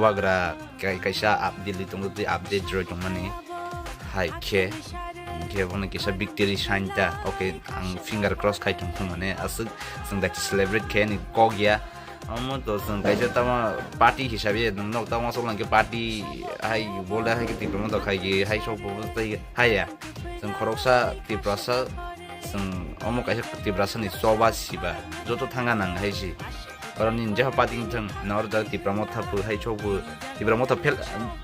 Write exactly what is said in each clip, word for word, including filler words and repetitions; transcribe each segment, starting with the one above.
Bagra kai-, kaisa update di tongo, tei update roi tongmani hai khe, hingkhe bono kisa victory sign ta, okay, ang finger cross khai tong mane aswk chwng dachi celebrate khe ni kok ya. Omo to chwng kaisa tamo party hisabe nwng nok tamo sok langkhe party hai bole hai khe Tipra Motha khai khe hai sok bo tei hai ya. Chwng khoroksa Tiprasa, chwng omo kaisa Tiprasa ni choba siba joto thanga nang hai si. Oro nini jeha party wng thung, na oro jaga Tipra Motha phu hai chok phu, Tipra Motha phel,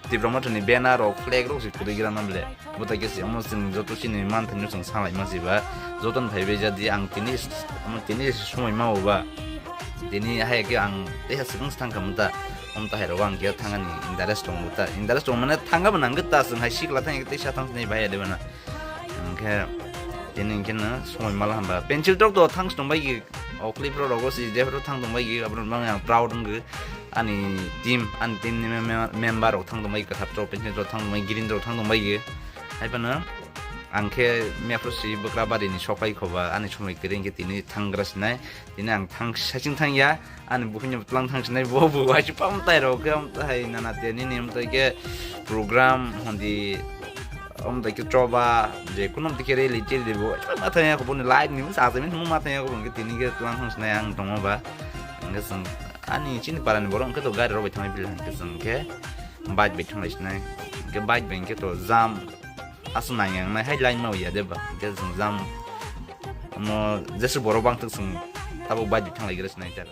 Tipra Motha ni banner rok, flag rok se kwrwi gra man le. Bo tai khe se omo chwng joto chini man thangno chwng salai ma si ba. Joto ni phai bai jadi ang tini, omo tini se sumai ma bo ba. Tini hai khe ang tei ha swkang se thang kha manta. Om ta hai rok ang khe thangani interest tong ta. Interest tong mane thanga ba nang ta chwng hai sikla thang tei sa thang ni bai de bana. Hingkhe tini hingkhe no sumai mala hamba. Pencil rok do thang se tong bai. O clip rok rogo si jephru thang tong bai gi, abro bang ang proud wng ani team, ani team ni mem-, member rok thang tong bai, kwthap rok, pencil rok thang tong bai, green rok thang tong bai gi. Hai phano ang khe mepru si bwkra bari ni sok pai khoba, ani somoi kwrwi hingkhe tini thang gra sinai, tini ang thang saichung thang ya, ani bukhuk ni bwtlang thang sinai, bo bo waisa pam tai rok khe, am tai nana tei nini am tai khe program hondi. Om dai khe choba, je kuno dikhe rally cheli de bo, ma thang ya ko boni live ni sa sa min ma thang ya ko boni tini khe tlang thang sinai ang tongo ba. Hingkhe chwng ani chini para ni borok hingkhe to gari rok bai thangwi bil hingkhe chwng khe bike bai thanglai sinai. Hingkhe bike bai hingkhe to jam aswk nang yang nai hai line ma ya de ba. Hingkhe chwng jam mo jesu borok bang thwk chwng tabuk bike bai thanglai gra sinai ta.